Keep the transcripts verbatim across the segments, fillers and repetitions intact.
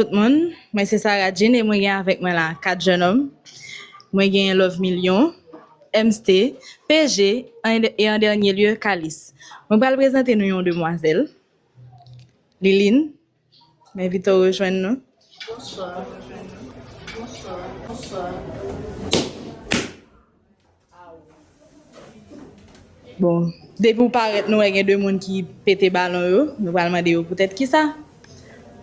Tout moun, mwen se Sarah Jean e mwen gen avèk mwen la kat jennonm. Mwen gen Love Million, M S T, P G, an- e an dènye lye, Kalis. Mwen pral prezante nou yon demwazèl, Liline. M envite w rejwenn nou. Bonswa. Bonswa. Bonswa. Bon, depi w parèt, nou wè gen de moun ki pete balon yo. Nou pral mande yo poutèt kisa.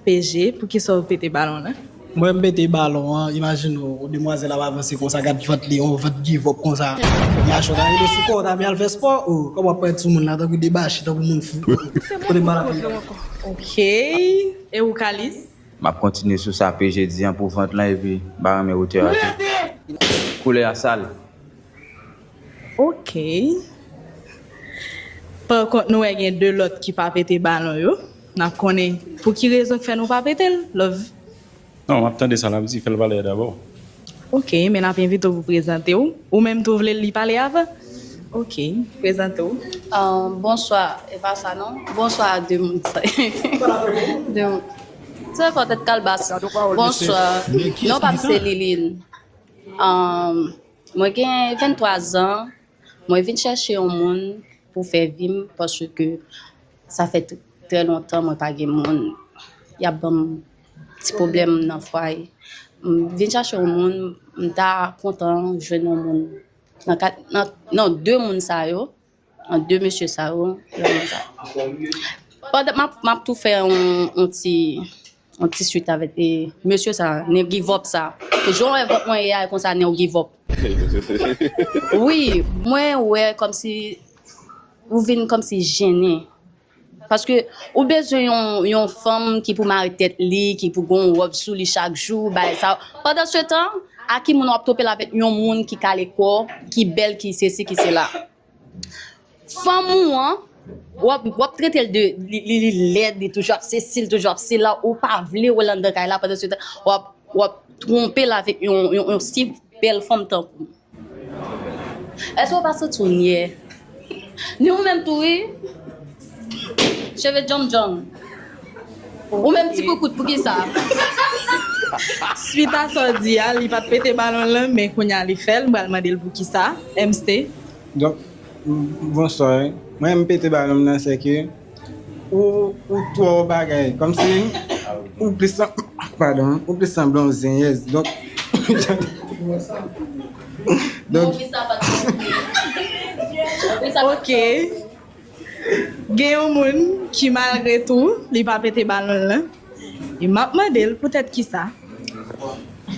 P G, poukisa w pete balon lan? Mwen, m pete balon an, imajine w, demwazèl ap avanse konsa, gad vant li, yon vant give up konsa. Mache w ta rete sou kò w, ta vle al fè spò, o, kòman w ap parèt sou moun la, tankou debache, tankou moun fou. Kote m pral ap. Ok, e ou, Kalis? M ap kontinye sou sa P G di an pou vant lan, epi m pa renmen wotè a tou. Koulè a sal. Ok. Pa kont, nou wè gen de lòt ki pa pete balon yo. N ap konnen pou ki rezon k fè nou pa pete l, Love. Non, m ap tande sa l ap di, fè l pale a dabò. Ok, men n ap envite w pou prezante w. Ou menm tou vle li pale avan? Ok, prezante w. Ah, bonswa, e pa sa non. Bonswa a de moun sa. De moun. Se fò tèt kalbas. Bonswa. Non pa m se Liline. Ah, mwen gen venntwa zan. Mwen vin chèche yon moun pou fè vi m paske sa fè t- trè lontan mwen pa gen moun. Y ap ban m ti pwoblèm nan fwaye. M vin chache yon moun, m ta kontan jwenn yon moun. Nan kat, nan, nan de moun sa yo, nan de mesye sa yo, yon moun sa. Pandan m ap, m ap tou fè yon, yon ti, yon ti swit avèk, e, mesye sa, nèg give up sa. Ke jan w wè vant mwen ye a, e konsa nèg give up. Wi, mwen wè kòmsi ou vin kòmsi jennen. Paske ou bezwen yon, yon fanm ki pou mare tèt li, ki pou gon wòb sou li chak jou, bay sa. Pandan se tan, a ki moun w ap twonpe l avèk yon moun ki kale kò, ki bèl, ki sesi, ki sela? Fanm ou an, w ap, w ap trete l de, li, li, li lèd, li toujou ap sesi, li toujou ap sela, ou pa vle wè l anndan kay la, pandan se tan, w ap, w ap twonpe l avèk yon, yon, yon si bèl fanm tankou. Èske w pa santi w nyè? Ni ou menm tou, wi. Cheve djanm djanm. Ou menm ti koukout, poukisa? Swit a sa w di a, li pa t pete balon lan, men kounye a li fè l, m pral mande l poukisa. M S T. Donk, m- bonswa, wi. Mwen, m pete balon m nan, se ke ou, ou twò bagay. Kòmsi ou plis san- padon, ou plis sanble yon zenyèz. Donk, donk, Ok. Gen yon moun ki malgre tou, li pa pete balon l lan. E m ap mande l poutèt kisa.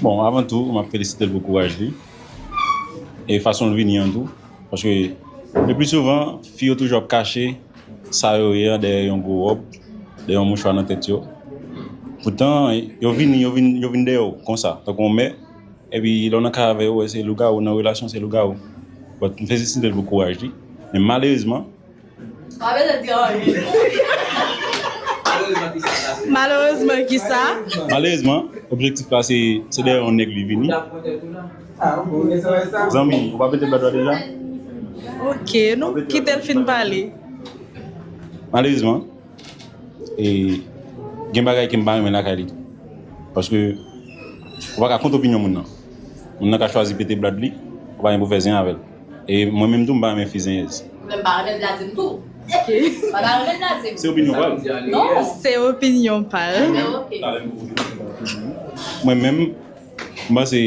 Bon, avan tou, m ap felisite l pou kouraj li. E fason l vini an tou. Paske, le pli souvan, fi yo toujou ap kache sa yo ye a dèyè yon gwo wòb, dèyè yon mouchwa nan tèt yo. Poutan, yo vini, yo vin, yo vin dèyè w konsa, tankou yon mè. Epi, lè w nan kay avè yo, w wè se lougawou, nan relasyon, se lougawou. But, m felisite l pou kouraj li. Men malerezman, Pa bezwen di anyen. Malerezman, kisa? Malerezman, objektif la se, se dèyè yon nèg li vini. Zanmi, ou pa pete blad la deja? Ok, nou kite l fin pale. Malerezman, e, gen bagay ke m pa renmen lakay li tou. Paske ou pa ka kont opinyon moun nan. Moun nan ka chwazi pete blad li, ou pa gen pou fè zen avè l. E mwen menm tou, m pa renmen fi zenyèz. Ou menm pa renmen l, Brazil tou. Ok. Pa ta renmen l, Brazil. Se opinyon pa l. Non. Se opinyon pa l. Ok. Mwen menm, m panse,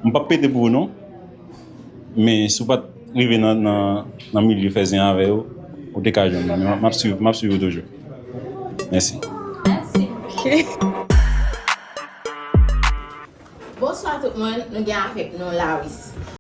m p ap pete pou ou non. Men si w pa t rive nan, nan, nan milye fè zen avè yo, ou te ka jwenn mwen. Men m ap swiv, m ap swiv ou toujou. Mèsi. Mèsi. Ok. Bonswa tout moun, nou gen avèk nou Laris.